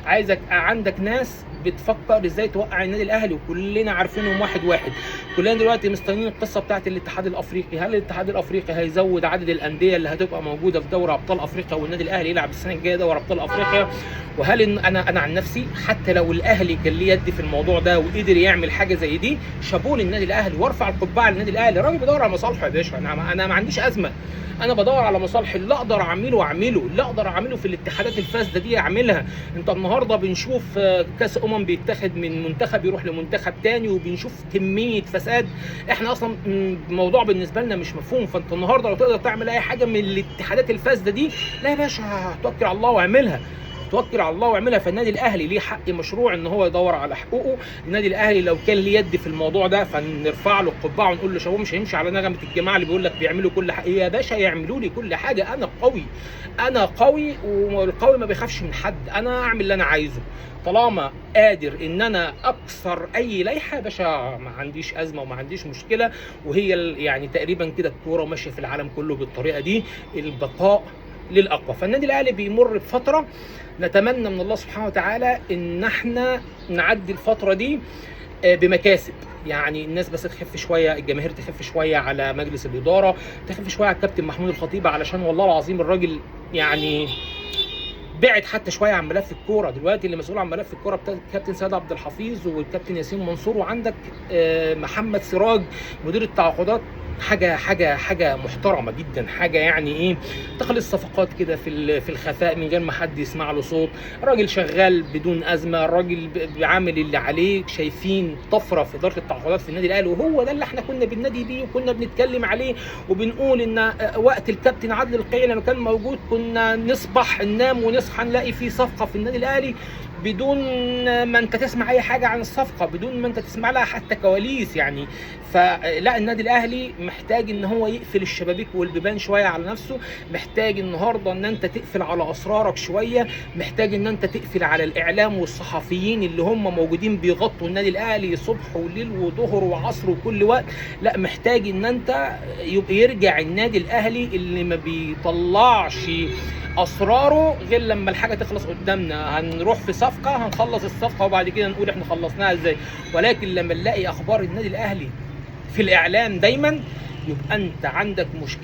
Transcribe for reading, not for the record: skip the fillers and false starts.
عايزك عندك ناس بتفكر ازاي توقع النادي الاهلي، وكلنا عارفينهم واحد واحد. كلنا دلوقتي مستنيين القصة بتاعت الاتحاد الافريقي. هل الاتحاد الافريقي هيزود عدد الاندية اللي هتبقى موجودة في دوري ابطال افريقيا، والنادي الاهلي يلعب السنة الجاية دوري ابطال افريقيا؟ وهل إن انا عن نفسي حتى لو الاهلي كان ليه يد في الموضوع ده وقدر يعمل حاجة زي دي، شابوه للنادي الاهلي وارفع القبعة للنادي الاهلي. الراجل بيدور على مصالحه يا باشا. انا ما عنديش ازمة، انا بدور على مصالحي، اللي اقدر اعمله اعمله، اللي اقدر اعمله في الاتحادات الفاسدة دي اعملها. انت النهارده بنشوف كاس بيتاخد من منتخب يروح لمنتخب تاني، وبنشوف كمية فساد احنا اصلا الموضوع بالنسبة لنا مش مفهوم. فانت النهارده لو تقدر تعمل اي حاجة من الاتحادات الفاسدة دي، لا يا باشا توكل على الله واعملها، توكل على الله واعملها. فالنادي الاهلي ليه حق مشروع ان هو يدور على حقوقه. النادي الاهلي لو كان ليه يد في الموضوع ده فنرفع له القبعة ونقول له شابوه، مش هيمشي على نغمة الجماعة اللي بيقول لك بيعملوا كل حاجة. يا باشا يعملوا لي كل حاجة، انا قوي، انا قوي، والقوي ما بيخافش من حد. انا اعمل اللي انا عايزه طالما قادر ان انا اكسر اي لائحة يا باشا، ما عنديش ازمة وما عنديش مشكلة. وهي يعني تقريبا كده الكورة ماشية في العالم كله بالطريقة دي، البقاء للاقوى. فالنادي الاهلي بيمر بفترة، نتمنى من الله سبحانه وتعالى ان احنا نعدي الفترة دي بمكاسب. يعني الناس بس تخف شوية، الجماهير تخف شوية على مجلس الادارة، تخف شوية على الكابتن محمود الخطيب، علشان والله العظيم الراجل يعني بعد حتى شوية عن ملف الكورة. دلوقتي اللي مسؤول عن ملف الكورة الكابتن سيد عبد الحفيظ والكابتن ياسين منصور، وعندك محمد سراج مدير التعاقدات. حاجة حاجة حاجة محترمه جدا، حاجة يعني ايه، تخلص صفقات كده في الخفاء من غير ما حد يسمع له صوت. الراجل شغال بدون ازمة، الراجل بيعمل اللي عليه. شايفين طفرة في ادارة التعاقدات في النادي الاهلي، وهو ده اللي احنا كنا بننادي بيه وكنا بنتكلم عليه وبنقول ان وقت الكابتن عادل القيعي لما كان موجود كنا نصبح ننام ونصحى نلاقي في صفقة في النادي الاهلي بدون ما انت تسمع اي حاجة عن الصفقة، بدون ما انت تسمع لها حتى كواليس يعني. فلا، النادي الاهلي محتاج ان هو يقفل الشبابيك والبيبان شوية على نفسه، محتاج النهارده ان انت تقفل على اسرارك شوية، محتاج ان انت تقفل على الاعلام والصحفيين اللي هم موجودين بيغطوا النادي الاهلي صبح وليل وظهر وعصر وكل وقت. لا، محتاج ان انت يبقى يرجع النادي الاهلي اللي ما بيطلعش اسراره غير لما الحاجة تخلص قدامنا. هنروح في صفقة، هنخلص الصفقة وبعد كده نقول احنا خلصناها ازاي. ولكن لما نلاقي اخبار النادي الاهلي في الاعلام دايما يبقى انت عندك مشكلة.